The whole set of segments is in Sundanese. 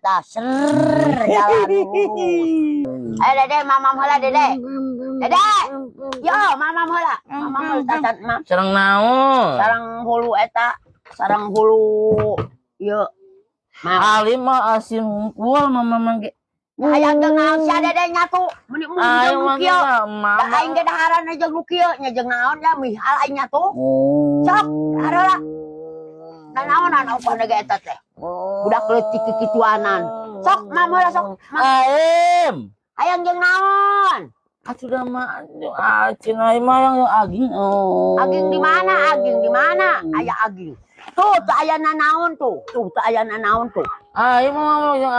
Tah, ser jalan lurus. Ayo, Dede, mamam heula, Dede. Dede. Yo, mamam heula. Mamam heula tacan mam. Sareng naon? Sareng hulu eta, sareng hulu ieu. Mam. Ali mah asin hungkul mama mah ge. Hayang jeung naon sia, Dede, nyatu? Meuni mun Ayo jeung nu mah kieu. mama. Da aing ge daharan jeung nu kieu nya, jeung naon ya mihal aing nyatu. Sok, dahar heula. Da naonan upah ge eta teh? Budak leutik kikituanan. Sok, mam heula, sok. Mam. Aim. Hayang jeung naon? Atuh da mah asin aing mah yang aging. Oh. Aging di mana? Aging di mana? Aya aging. Tuh, teu aya nanaon tuh. Tuh, teu aya nanaon tuh. Aing mah yang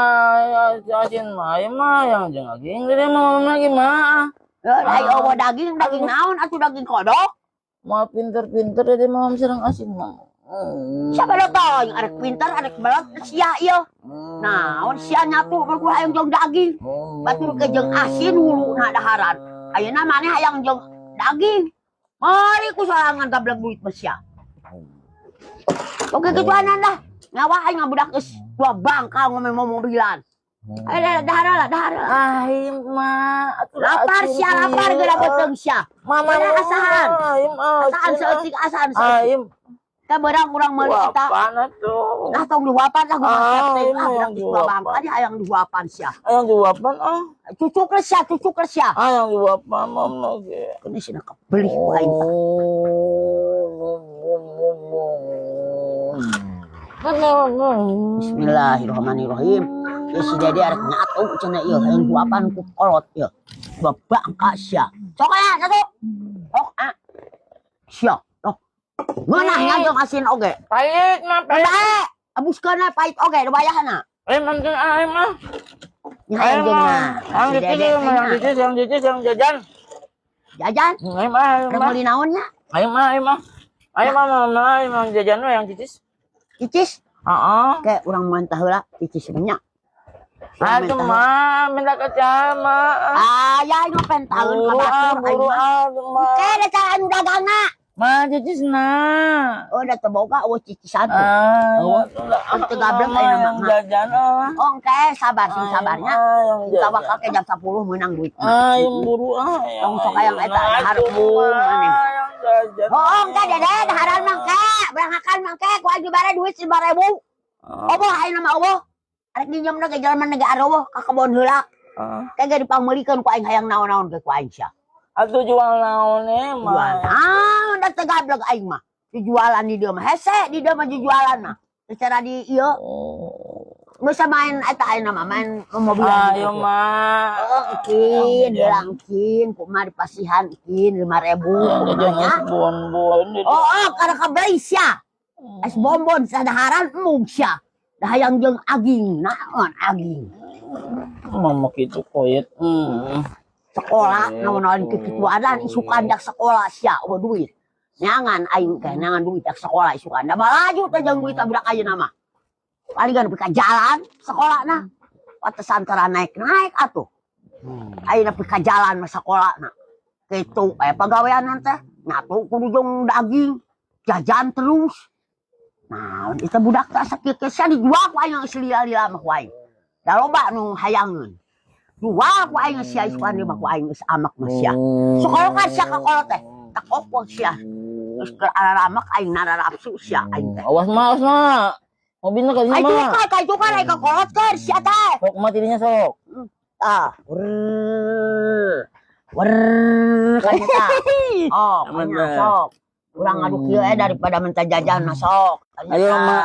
asin mah aing mah yang jeung aging. Dede mah lagi mah. Eh, aya euweuh daging, daging naon atuh, daging kodok? Mau pinter-pinter dede mah sareng asin mah. Siapa lo tau yang arek pintar, arek balot sia ieu. Naon sia nyatu berku hayang jeung daging? Batur ke jeung asin huluna daharan. Ayeuna maneh hayang jeung daging. Mari ku sorangan gablek duit mah sia. Oke, gituanan lah. Nyawa aing ngabudak geus dua bangka ngomong mobilan. Ayo dahar lah, dahar lah. Aing mah atuh Lapar asin sia, lapar kieu. geura beuteung sia. Mama. Mana asahan? Aing Asaan saeutik, asaan saeutik. Aing Ka beurang urang meuli eta. huapan atuh. Lah, tong dihuapan lah, gua Ah, teh. ini Ah, budak yang geus dua dihuapan. bangka dia hayang dihuapan sia. Hayang dihuapan ah. Cucuk sia, cucuk sia. Hayang dihuapan mama ge. Keun sina kebeli ku aing tah. Bismillahirrahmanirrahim. Ya, si Dede arek nyatu cenah ieu hayang huapan ku kolot ieu. Dua bangka sia. Sok aya satu. Sok ah. Sia. Loh. Ngeunah nya jeung asin oge. Pahit mah pahit. Bae, abuskeun we pahit oge da bayahna. Eh, mantan aing mah. Nya hayang Aing jeung mah. nah. Yang Si cicis, Dede yang teh nya. cicis, yang cicis, yang jajan. Jajan. Aing mah, aing Rek mah. meuli naon nya? Aing mah, aing mah. Aing mah, mama, aing mah jajan we yang cicis. Cicis. Heeh. Kayak urang mantah heula cicis nya. Urang Atuh menta heula. Mah, minta ke mah. Ah, ya aing mah pentaeun ka Buru ah, batur aing buru mah. ah, tuh mah. Oke, da cara anu dagangna. Mah cicis nah. Oh, da teu boga euweuh cicisan tuh. Ah, Oh, ya, teu gablek ayeuna mah. yang jajan ah. Oh, engke sabar, sing sabarnya. Ah, yang jajan. Tawakal ke jam 10 meunang duit mah. Ah, yang buru ah. Tong sok hayang eta dahar embung maneh. Yang jajan. Oh, engke Dede daharan mangke, berangkakan mangke ku aing dibere duit 5000. Ah, Euweuh ayeuna mah euweuh. Arek nginjeumna ge jelema ge areuweuh ka kebon heula. Ah. Ke ge dipangmeulikeun ku aing hayang naon-naon ge ku aing sia. Atuh jual naon eh Jual mah. naon, da teu gablek aing mah. Dijualan di dieu mah hese, di dieu mah jujualan mah. Secara di ieu Oh. bisa main eta ayeuna mah main mobilan. Ayo mah. Oh, engkin, heula engkin, kumaha dipasihan engkin 5000 Yang jajan kumaha nya. es bonbon. Oh, karena kabeli sia. Es bonbon sadaharan embung sia. Dah hayang jeung aging, naon aging? Mama gitu koyet. Sekolah, naon-naon kikituanan isukan dak sekolah sia euweuh duit. Neangan aing teh, neangan duit dak sekolah isukan. Da balaju teh jeung duit budak ayeuna mah. Palingan nepi ka jalan sekolahna. Pantesan tara naik-naik atuh. Ayeuna nepi ka jalan mah sekolahna. Kitu aya pagawean teh nyatu kudu jeung daging, jajan terus. Naon itu budak teh asa kieu sia, dijual ku aing geus lila-lila mah ku aing. Da loba nu hayangeun. Jual ku aing sia isukan mah ku aing geus amak mah sia. Sekolah kan sia ka kolot teh. Tak opok sia. Geus keur araramak aing nararapsu sia aing teh. Awas mah, awas mah. Mobilnya kadinya Ai mah. tukar, kai tukar aing ka kolot keur sia teh. Sok mati dinya sok. Ah, wrrr. Wrrr kanya tah. Oh, kanya Bener. sok. Urang ngadu kieu daripada minta jajan mah sok. Kanya Ayo, tah. Ma.